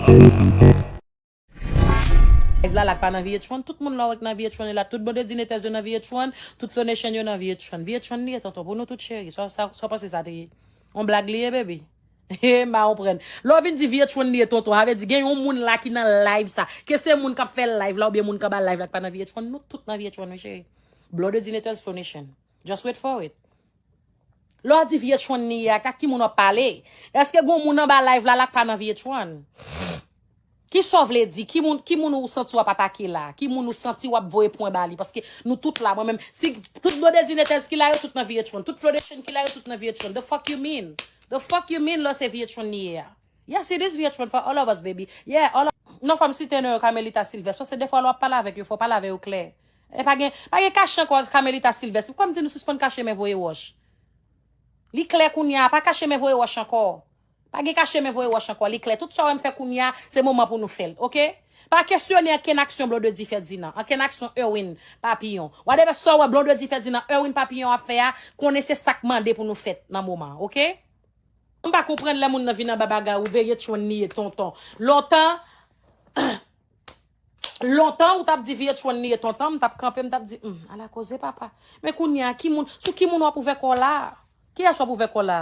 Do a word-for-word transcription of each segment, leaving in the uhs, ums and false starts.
Live la, la k pa nan V H one, tout moun la w wè k nan V H one yo la, tout Blondedy Netez yo nan V H one, tout Flow Nation yo nan V H one. V H one li ye, tonton, pou nou tout, cheri. Sa, sa, sa w panse sa te ye? On blag li ye, baby? He, m pa konprann. Lè w vin di V H one li ye, tonton, sa vle di gen yon moun la ki nan live sa. Ke se moun k ap fè live la oubyen moun k anba live la k pa nan V H one, nou tout nan V H one, wi, cheri. Blondedy Netez, Flow Nation. Just wait for it. Lè w di V H one li ye a, ak ki moun w ap pale? Èske gon moun anba live la, la k pa nan V H one? Kisa w vle di? Ki moun, ki moun ou santi w ap atake la? Ki moun ou santi w ap voye pwen ba li? Paske nou tout la, mwen menm, si tout Blondedy Netez ki la, yo tout nan V H one. Tout Flow Nation ki la, yo tout nan V H one. The fuck you mean? The fuck you mean lè se V H one li ye a? Yes, it is V H one for all of us, baby. Yeah, all of... Non, fò m site non yo, Carmelita Sylvestre, paske defwa lè w ap pale avèk yo, fò w pale avè yo klè. E pa gen, pa gen kache ankò, Carmelita Sylvestre. Poukwa m di nou sispann kache men voye wòch? Li klè kounye a, pa kache men voye wòch ankò. Pa gen kache men voye wòch ankò, li klè. Tout sa w wè m fè kounye a, se moman pou nou fè l, oke? Pa kesyone ankenn aksyon Blondedy Ferdinand, ankenn aksyon Erwin Papillon. Whatever sa w wè Blondedy Ferdinand, Erwin Papillon ap fè a, konnen se sa k mande pou nou fè nan moman, oke? M pa konprann lè moun nan vin anba bagay ou, V H one li ye, tonton. Lontan, lontan ou t ap di V H one li ye, tonton, m t ap kanpe, m t ap di, hmm, ala koze papa. Men kounye a, ki moun, sou ki moun w ap ouvè kò w la? Kiyès w ap ouvè kò w la?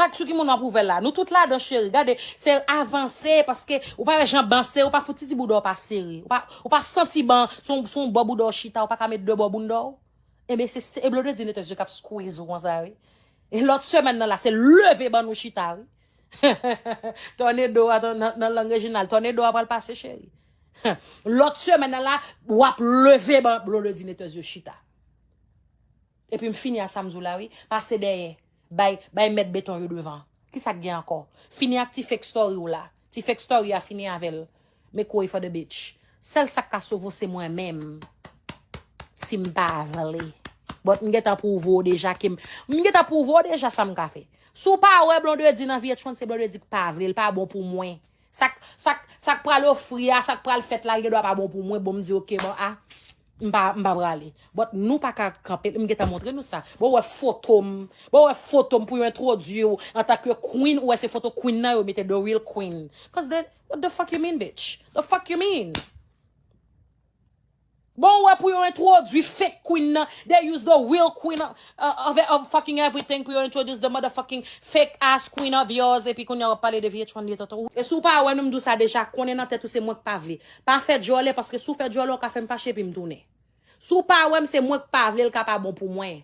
Ak sou ki moun w ap ouvè la? Nou tout ladan, cheri. Gade, se avanse, paske ou pa wè jan ban sere, ou pa fouti di bouda w pa sere. Ou pa, ou pa santi ban, se yon, se yon bò bouda w chita, ou pa ka met de bò bounda w. Enben, se, se, e Blondedy Netez yo k ap squeeze ou konsa, wi. E lòt semèn nan la, se leve ban nou chita, wi. Tònedo a, nan, nan lang rejinal, tònedo a pral pase, cheri. Lòt semèn nan la, w ap leve ban Blondedy Netez yo chita. Epi m fini a sa m di w la, wi. Pase dèyè. Bay, bay mèt beton yo devan. Kisa k gen ankò? Fini ak ti fake story w la. Ti fake story a, fini avè l. Make way for the bitch. Sèl sa k ka sove w se mwen menm. Si m pa vle. But m gentan pwouve w deja ke m, m gentan pwouve w deja sa m ka fè. Si w pa wè Blondedy nan V H one, se Blondedy k pa vle, l pa bon pou mwen. Sa k, sa k, sa k pral ofri a, sa k pral fèt la, l gen dwa pa bon pou mwen. Bon, m di, oke, bon, a, m pa, m pa prale. But nou pa ka kanpe, m gentan montre nou sa. Bon, w wè foto m, bon, w wè foto m pou yo entwodui w antanke queen, ou wè se foto queen nan yo mete, the real queen. Cause the, what the fuck you mean, bitch? The fuck you mean? Bon, w wè pou yo entwodui fake queen nan, they use the real queen of, of, of fucking everything pou yo introduce the motherfucking fake ass queen of yours, epi kounye a w ap pale de V H one li ye, tonton. E si w pa wè nou, m di w sa deja, konnen nan tèt ou se mwen k pa vle. Pa fè djòlè, paske si w fè djòlè, w ka fè m fache epi m tounen. Si w pa wè m, se mwen k pa vle, l ka pa bon pou mwen.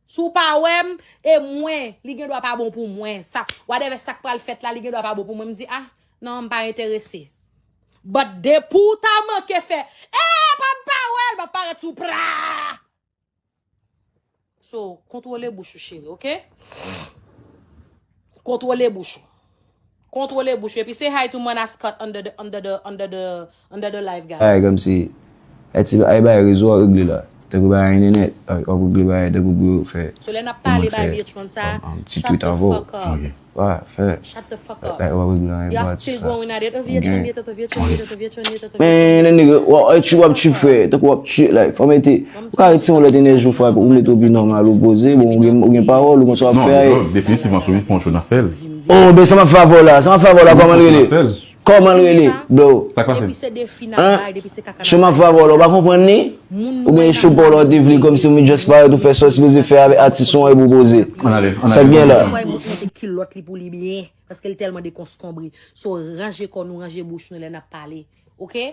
Si w pa wè m, e mwen, li gen dwa pa bon pou mwen. Sa, whatever sa k pral fèt la, li gen dwa pa bon pou mwen. M di, ah, non, m pa enterese. But depi w ta manke fè, eh, pa m pa wè l, m ap parèt sou pra! So, kontwole bouch ou, cheri, oke? Kontwole bouch ou. Kontwole bouch ou. Epi say hi to Mana Scott under the, under the, under the, under the live, guys. Ay, kòmsi, ay, ti, ay, bay rezo a regle la. Tankou bay internet, ay, w ap regle bay, tankou pou yo fè. So, lè n ap pale bay V H one sa, shut the fuck up. Wa, fè. Shut the fuck up. Like, w ap regle anyen. Y'all still going at it. Oh, V H one, V H one, V H one, V H one, V H one. Man, that nigga, w ap trip, w ap trip, frè. Tankou w ap trip, like, fò mete, ou ka retire yon lòt enèji, frè, pou ou mete w pi nòmal, ou poze, bon, ou gen, ou gen pawòl, ou konn sa w ap fè. Non, bro, definitivman, si w vin fè yon show, n ap fè l. Oh, ben, sa m ap fè avè w la, sa m ap fè avè w la, kòman l rele? Kòman l rele, blo? Sa k pase? Depi se defi n ap bay, depi se kaka n ap bay. Show m ap fè avè w la, ou pa konprann li? Oubyen show pa w la, ou te vle kòmsi ou just parèt, ou fè sa w sipoze fè avèk atis ou an epi w poze. Sa k gen la? Fò l mete kilòt li pou li byen, paske l tèlman dekonskonbre. So, ranje kò nou, ranje bouch nou lè n ap pale. Oke?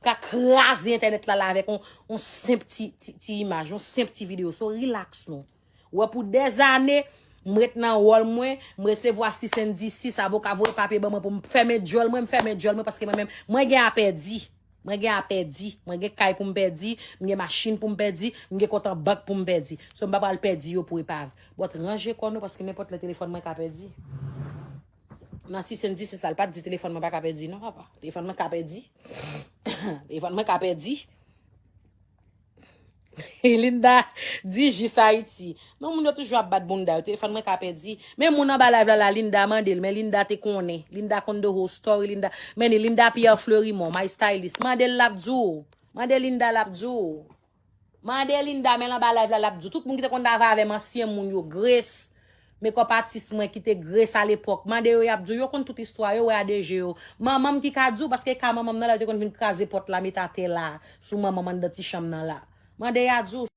Ka kraze entènèt la, la avèk yon, yon senp ti, ti, ti imaj, yon senp ti videyo. So, relax nou. Ou wè, pou dèzane, m ret nan wòl mwen, m resevwa cease and desist, avoka voye papye ban mwen pou m fèmen djòl mwen, m fèmen djòl mwen, paske mwen menm, mwen gen a pèdi. Mwen gen a pèdi. Mwen gen kay pou m pèdi, m gen machin pou m pèdi, m gen kont an bank pou m pèdi. So, m pa pral pèdi yo pou epav. But ranje kò nou, paske nenpòt lè telefòn mwen ka pèdi. Nan cease and desist sa, l pa t di telefòn mwen pa ka pèdi, non, papa. Telefòn mwen ka pèdi. Telefòn mwen ka pèdi. Linda, di jis Ayiti. Non, moun yo toujou ap bat bounda yo. Telefòn mwen ka pèdi. Men moun anba live la, la, Linda mande l. Men Linda te konnen. Linda konn the whole story. Linda, men Linda Pierre Fleurimont, my stylist. Mande l, l ap di w. Mande Linda, l ap di w. Mande Linda, men l anba live la, l ap di w. Tout moun ki te konn travay avè m, ansyen moun yo, Grace, Makeup atis mwen ki te gres alepòk. Mande yo, y ap di w, yo konn tout istwa, yo wè a de je yo. Manman m ki ka di w, paske ka manman m nan la, yo te konn vin kraze pòt la, met atè la, sou manman m anndan ti chanm nan la. Mande y a di w.